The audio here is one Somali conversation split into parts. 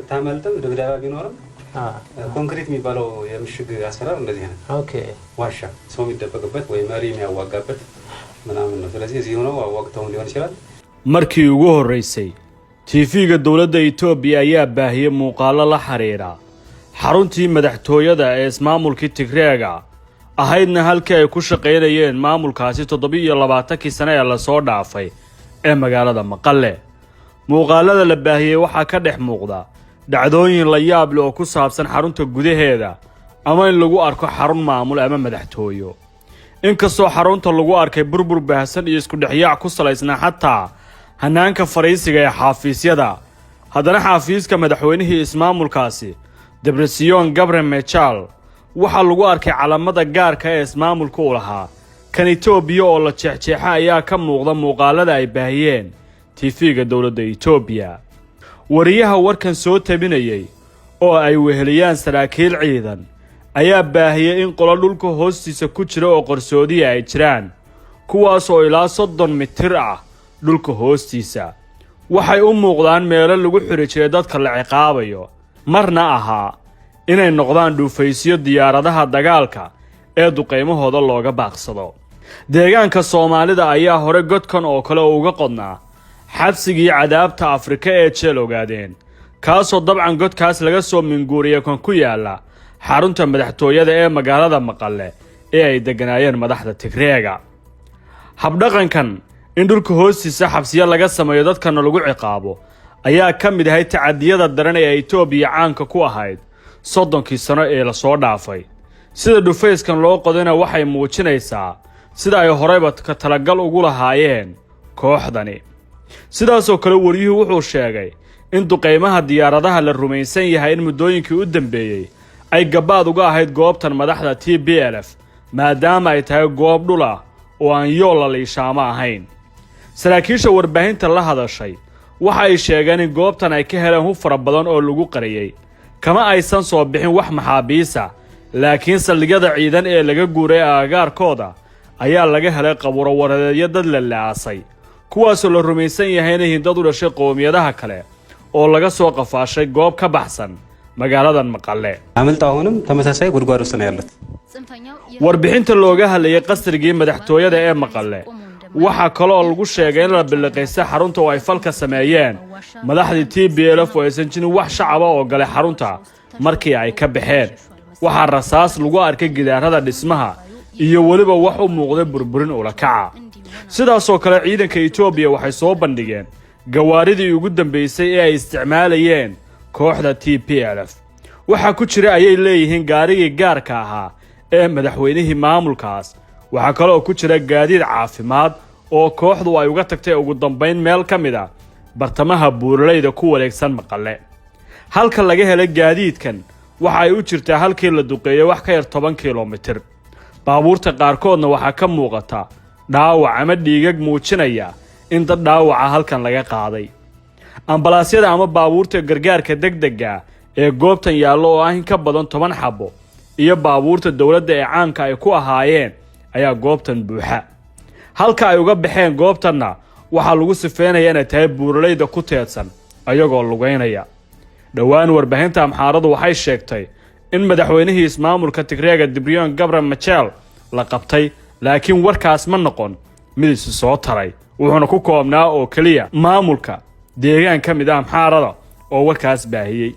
ብታመልጥም ድብደባ ቢኖርም ኮንክሪት የሚባለው የምሽግ አሰራር እንደዚህ ነው። ዋሻ ሰው የሚደበቅበት ወይ መሪ የሚያዋጋበት ምናምን ነው። ስለዚህ እዚህ ሆነው አዋግተውን ሊሆን ይችላል። Markii ugu horraysay TV-ga dowladda Itoobiya ayaa baahiyey muuqaallo la xidhiidha xaruntii madaxtooyada ee ismaamulkii Tigreega ahaydna halkii ay ku shaqaynayeen maamulkaasi 27-kii sane ee lasoo dhaafay ee magaalada Maqale. Muuqaalada la baahiyey waxaa ka dhex muuqda dhacdooyin la yaab leh oo ku saabsan xarunta gudaheeda ama in lagu arko xarun maamul ama madaxtooyo, inkastoo xarunta lagu arkay burbur baahsan iyo isku dhexyaac ku salaysnaa xataa hanaanka fadhiisiga ee xaafiisyada. Haddana xaafiiska madaxweynihii ismaamulkaasi Debresion Gabre Mechal waxaa lagu arkay calamada gaarka ee ismaamulka u lahaa kan Itoobiya oo la jeexjeexa ayaa ka muuqda muuqaalada ay baahiyeen TV-ga dowladda Itoobiya. Wariyaha warkan soo tabinayay oo ay weheliyaan saraakiil ciidan ayaa baahiyey in qolo dhulka hoostiisa ku jira oo qarsoodiya ay jiraan, kuwaas oo ilaa 30 mitir ah dhulka hoostiisa. Waxay u muuqdaan meelo lagu xiri jiray dadka la ciqaabayo, marna ahaa inay noqdaan dhuufaysyo diyaaradaha dagaalka ee duqaymahooda looga baaqsado. Deegaanka Soomaalida ayaa hore godkan oo kale uga qodnaa xabsigii cadaabta Afrika ee Jeel Ogaadeen, kaasoo dabcan godkaas laga soo minguuriyay kan ku yaalla xarunta madaxtooyada ee magaalada Maqale ee ay degganaayeen madaxda Tigreega. Habdhaqankan in dhulka hoostiisa xabsiyo laga sameeyo dadkana lagu ciqaabo ayaa ka mid ahay tacadiyada daran ee Itoobiya caanka ku ahayd 30-kii sano ee lasoo dhaafay. Sida dhufayskan loo qodayna waxay muujinaysaa sida ay horeyba ka talagal ugu lahaayeen kooxdani. Sidaasoo kale wariyuhu wuxuu sheegay in duqaymaha diyaaradaha la rumaysan yahay in muddooyinkii u dambeeyey ay gabaad uga ahayd goobtan madaxda TPLF, maadaama ay tahay goob dhul ah oo aan yool la liishaamo ahayn. Saraakiisha warbaahinta la hadashay waxa ay sheegeen in goobtan ay ka heleen hub fara badan oo lagu qariyey. Kama aysan soo bixin wax maxaabiisa, laakiin saldhigyada ciidan ee laga guuray aagaarkooda ayaa laga helay qabuuro wadareedyo dad la la-aasay, kuwaasoo la rumaysan yahay inay hindad u dhashay qowmiyadaha kale oo laga soo qafaashay goob ka baxsan magaaladan Maqale. አምልጠው አሁንም ተመሳሳይ ጉድጓድ ውስጥ ነው ያሉት። Warbixinta looga hadlayay qasrigii madaxtooyada ee Maqale waxaa kaloo lagu sheegay in la biliqaystay xarunta oo ay falka sameeyeen madaxdii TPLF oo aysan jirin wax shacaba oo galay xarunta markii ay ka baxeen. Waxaa rasaas lagu arkay gidaarada dhismaha iyo weliba wax u muuqday burburin ulakaca. Sidaasoo kale ciidanka Itoobiya waxay soo bandhigeen gawaaridii ugu dambeysay ee ay isticmaalayeen kooxda TPLF. Waxaa ku jira, ayay leeyihiin, gaarigii gaarka ahaa ee madaxweynihii maamulkaas. Waxaa kaloo ku jira gaadiid caafimaad oo kooxdu ay uga tagtay ugu dambayn meel ka mid a bartamaha buuralayda ku wareegsan Maqale. Halka laga helay gaadiidkan waxa ay u jirtaa halkii la duqeeyey wax ka yar 10 kilomitir. Baabuurta qaarkoodna waxaa ka muuqata dhaawac ama dhiigag muujinaya in dad dhaawaca halkan laga qaaday. Ambalaasyada ama baabuurta gargaarka degdega ee goobtan yaallo oo ah in ka badan 10 xabo iyo baabuurta dowladda ee caanka ay ku ahaayeen ayaa goobtan buuxa. Halka ay uga baxeen goobtanna waxaa lagu sifeynayaa inay tahay buuralayda ku teedsan ayagoo lugeynaya. Dhowaan warbaahinta Amxaaradu waxay sheegtay in madaxweynihii ismaamulka Tigreega Dibrion Gabra Machel la qabtay, laakiin warkaas ma noqon mid isu soo taray, wuxuuna ku koobnaa oo keliya maamulka deegaan ka mid ah Amxaarada oo warkaas baahiyey.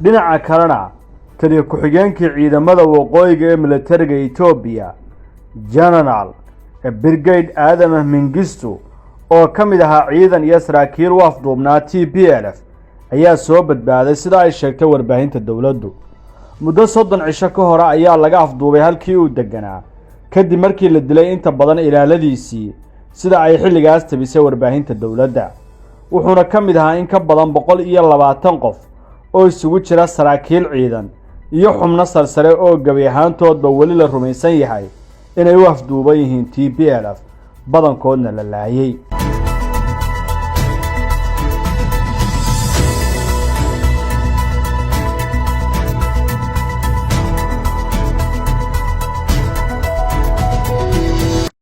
Dhinaca kalena, taliya ku-xigeenkii ciidamada waqooyiga ee militariga Itoobiya, Genaraal Brigade Aadama Mingistu, oo ka mid ahaa ciidan iyo saraakiil u afduubnaa TPLF, ayaa soo badbaaday, sida ay sheegtay warbaahinta dowladdu. Muddo 30 cisho ka hore ayaa laga afduubay halkii uu deganaa, kadib markii la dilay inta badan ilaaladiisii, sida ay xilligaas tabisay warbaahinta dowladda. Wuxuuna ka mid ahaa in ka badan 120 qof oo isugu jira saraakiil ciidan iyo xubno sarsare oo gebi ahaantoodba weli la rumaysan yahay inay u afduuban yihiin TPLF, badankoodna la laayay.